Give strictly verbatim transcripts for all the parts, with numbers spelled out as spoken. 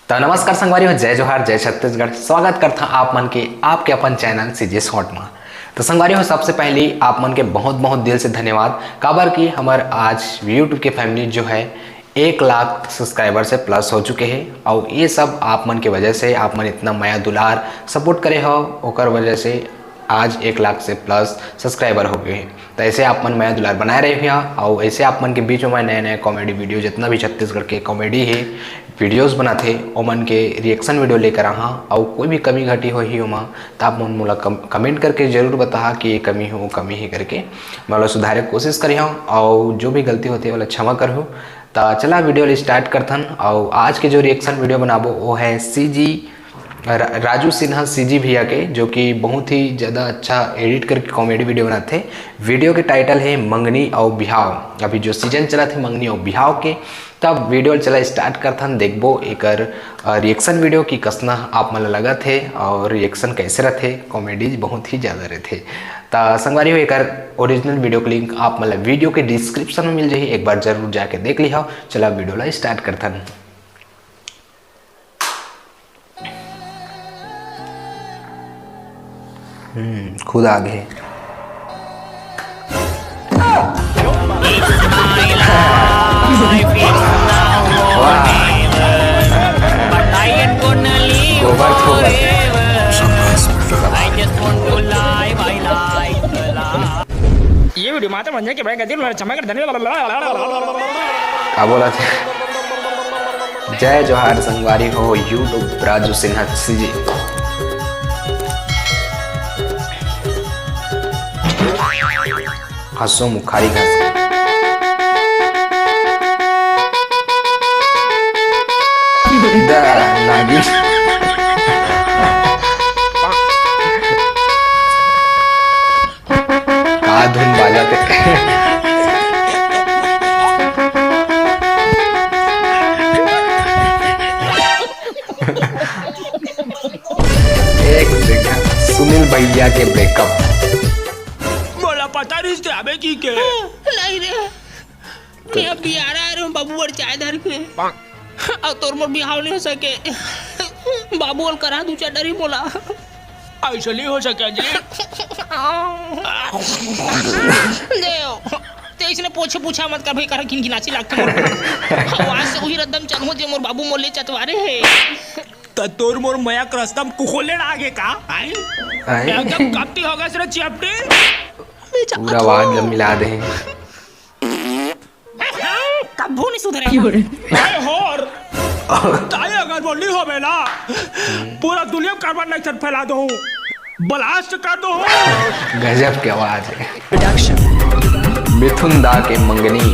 तो नमस्कार संगवारी हो, जय जोहार, जय छत्तीसगढ़। स्वागत करथा आप मन के आपके अपन चैनल सीजे शॉर्ट मा। तो संगवारी हो, सबसे पहली आप मन के बहुत बहुत दिल से धन्यवाद, काबर कि हमर आज YouTube के फैमिली जो है एक लाख सब्सक्राइबर से प्लस हो चुके हैं। और ये सब आप मन के वजह से, आप मन इतना मया दुलार सपोर्ट करे हो, ओकर वजह से आज एक लाख से प्लस सब्सक्राइबर हो गए हैं। तो ऐसे आप मन मया दुलार बनाए रहे भैया, और ऐसे आप मन के बीच में मैं नए नए कॉमेडी वीडियो, जितना भी छत्तीसगढ़ के कॉमेडी है वीडियोस बनाथे, ओमन के रिएक्शन वीडियो लेकर आहा। और कोई भी कमी घटी होही ओमा, तो आप मन मोला कम, कमेंट करके जरूर बताहा कि ये कमी हो, वो कमी है करके, मैं ओला सुधारे के कोशिश करिहा। और जो भी गलती होथे ओला क्षमा करहु। तो चला वीडियो ला स्टार्ट करथन। और आज के जो रिएक्शन वीडियो बनाबो वो है सीजी रा-, राजू सिन्हा सीजी भैया के, जो कि बहुत ही ज़्यादा अच्छा एडिट करके कॉमेडी वीडियो बनाथे। वीडियो के टाइटल है मंगनी और बिहाव। अभी जो सीजन चलत हे मंगनी और बिहाव के, तब वीडियो चला स्टार्ट करथन, देखबो एकर रिएक्शन वीडियो कि कसना आप मन ला लगत हे और रिएक्शन कैसे रथे। कॉमेडी बहुत ही ज़्यादा रथे। त संगवारी हो, एकर ओरिजिनल वीडियो के लिंक आप मन ला वीडियो के डिस्क्रिप्शन में मिल जाही, एक बार जरूर जाके देख लिहा। चला वीडियो ला स्टार्ट करथन। हम्म, खुद आ गए। गोबर, गोबर। ये वीडियो माता मंजन के बड़े गति में चमक धनी। का बोला थे? जय जोहार संगवारी हो, YouTube राजू सिन्हा सीजी। हंसो मुखारी घास। दा, लागी। का धुन बाजत हे। एक सेकंड, सुनील भैया के ब्रेकअप। मोला पता रहिस ते आबे की के। नहीं रे, मैं अब बिहार आए रहूं बाबू बर चाय धर के। अउ तोर मोर बिहाव नहीं हो सके। बाबू ओल करा दू चार डरी मोला। ऐसे नहीं हो सके जी। देव, ते इसने पोछे पूछा मत कर भाई, कर खिनखिनाची लागथे मोर। आवाज से वही रद्दम चलमो जे मोर बाबू मोले चतवारे है। त तोर मोर मया के रस्ता म कुकोलेड़ आगे का? आई? आई? एकदम कपटी हो गए रे चिपटी। पूरा आवाज ला मिला दे। कभू नहीं सुधरे। भाई होर। ताई अगर बोली हो बेला, पूरा दुनिया में कार्बन डाइऑक्साइड फैला दो, ब्लास्ट कर दो। गजब की आवाज है। प्रोडक्शन। मिथुन दा के मंगनी।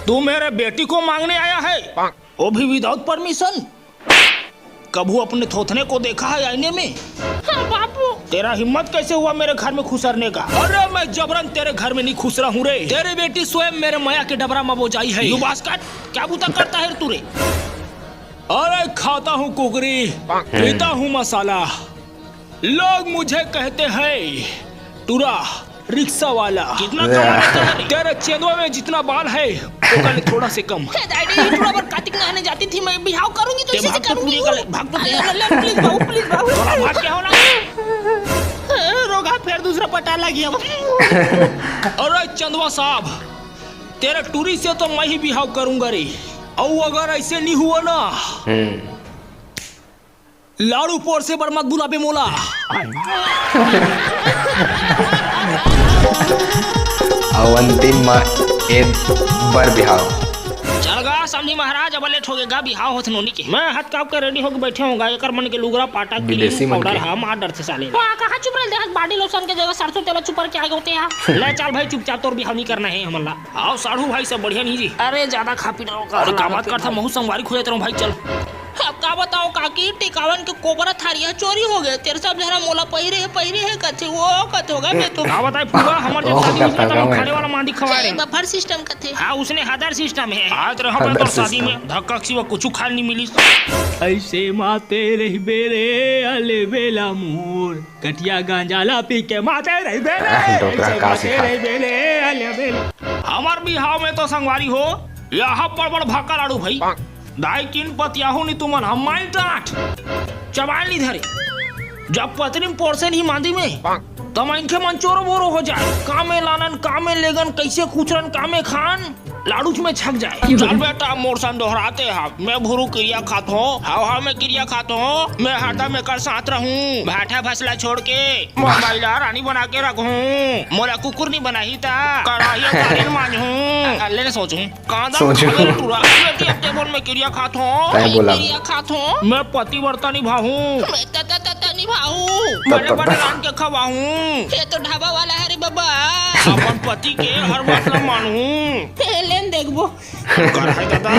तू मेरे बेटी को मांगने आया है, वो भी विदाउट परमिशन? कभू अपने थोथने को देखा है आईने में? हाँ बाबू। तेरा हिम्मत कैसे हुआ मेरे घर में खुसरने का? अरे मैं जबरन तेरे घर में नहीं खुसरा हूँ रे। तेरी बेटी स्वयं मेरे मया के डबरा में बोजाई है। यू बास्केट, क्या बूता करता है तू रे? अरे खाता हूँ कुकरी, पीता हूँ मसाला। लोग मुझे कहते हैं टुरा, रिक्शा वाला। कितना कमा लेता है? तेरे चेंदवा में जितना बाल है, वो कल थोड़ा से कम। हे डैडी, टुरा बर कातिक नहाने जाती थी मैं, बिहाव करूंगी तो ते इसी से भाग तो करूंगी। पूरी कर ले, भाग तो अरे, ले। अरे, प्लीज बाबू, प्लीज बाबू। थोड़ा भाग क्या होना? रोगा फिर दूसरा पटा लग गया। अरे चंदवा साहब, तेरे टूरी से तो मैं ही बिहाव करूंगा रे। और अगर ऐसे नहीं हुआ ना, हम्म। लाड़ू पोर से बर मत बुलाबे मोला। अउ अंतिम म ए बर बिहाव। चल गा समधी महाराज, अब लेट हो गे गा, बिहाव होत नोनी के। मैं हाथ काप के रेडी होके बैठे हूँ गा, एकर मन के लुगरा पाटा, विदेशी क्रीम, मन पाउडर के। हा मार डरथे साले। वाह, कहाँ चुप रहे, देख बॉडी लोशन के जगह सरसों तेल चुपर के आगे होते हैं। ले चल भाई, चुपचाप तोर बिहाव नहीं करना है हमन ला। आओ साढ़ू भाई, सब बढ़िया नहीं जी? अरे ज्यादा खा पी रहा हूँ, अरे का बात करता, महू संगवारी खोजत रहूं भाई, चल। अब का बताओ काकी, टिकावन के कोबरा थारी ह चोरी हो गए। तेरे सब झना मोला पहिरे हे, पहिरे हे कथे, वो कथे होगा मैं तो। का बताए फुआ, हमर जब ओ, शादी हुई था, तो हम खाने वाला मांदी खवाए रहे। बफर सिस्टम कथे। हाँ, उसने हदर सिस्टम है। आज रहो हदर तो शादी सिस्टम। में धक्का के सिवा कुछ खाए नहीं मिली। ऐसे माते रहिबे रे, अले बेला मोर। कटिया गांजा ला पी के माते रहिबे रे, आह, डोकरा ऐसे का माते सिखा। रहिबे रे, अले बेले। हमर बिहाव में तो संगवारी हो, यहाँ बड़ बड़ भाका लाड़ू भाई। दाई किन पतियाहू नी तुमन, हम माई डांट। चबाल नी धरे। जब पतरी में पोरसे नी मांदी में, त मनखे मन चोरो बोरो हो जाए। कामे लानन, कामे लेगन, कैसे कुचरन, कामे खान, लाड़ूच में छक जाए। चल बेटा, मोर सन दोहराते हा, मैं भुरू किरिया खात हों। हाव, हाव, मैं किरिया खात हों, मैं हरदम एकर साथ रहूं, भाठा भसला छोड़ के। मोर बाई ला रानी बना के रखहूं, मोला कुकुर नी बनाही ता, कढ़ाई अउ थारी मांजहूं। अल्ले ने सोचहूं। कांदा सोचो। खावे टूरा, बेटी अब टेबल में किरिया खात हों। तैं बोला। किरिया खात हों। मैं पतिव्रता निभाहूं। मैं त, त, त, त निभाहूं। त, बड़े त, बड़े त। रांध के खवाहूं। ये तो ढाबा वाला है रे बाबा। अपन पति के हर बात ला मानहूं। लेन देखबो। कर है दादा,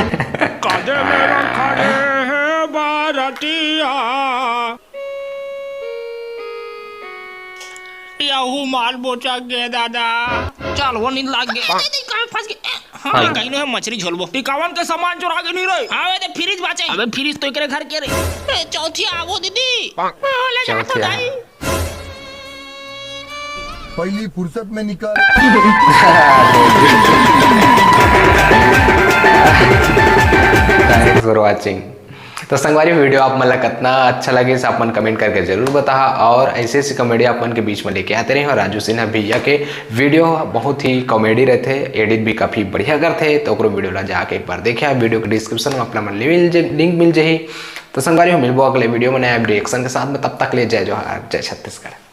कांदे में रखा रे है बारतिया। यहू माल बोचा गे दादा। चल, वो नींद लाग गे। ए, ए, ए, कहाँ फंस गे? ए, हाँ, हाँ। कहीं नहीं, मछली झोलबो। टिकावन के सामान चुरा के नहीं रहे। हाँ, अबे फ्रिज बाचे। अबे फ्रिज तो एकरे घर के रे। ए, चौथिया आवो दीदी। हाँ, ले जा तो चौथिया। दाई। पहली फुर्सत में निकल। Thanks for watching। तो संगवारी, वीडियो आप मन ला कतना अच्छा लगिस, आप मन कमेंट करके जरूर बताहा। और ऐसे ऐसे कॉमेडी आप मन के बीच में लेके आते रहे। और राजू सिन्हा भैया के वीडियो बहुत ही कॉमेडी रहते, एडिट भी काफ़ी बढ़िया करते, तो ओकरो वीडियो ला जाके एक बार देखे। वीडियो के डिस्क्रिप्शन में आप मन लिंक मिल जाही। तो संगवारी हो, मिलबो अगले वीडियो में नया रिएक्शन के साथ में। तब तक ले जय जोहार, जय छत्तीसगढ़।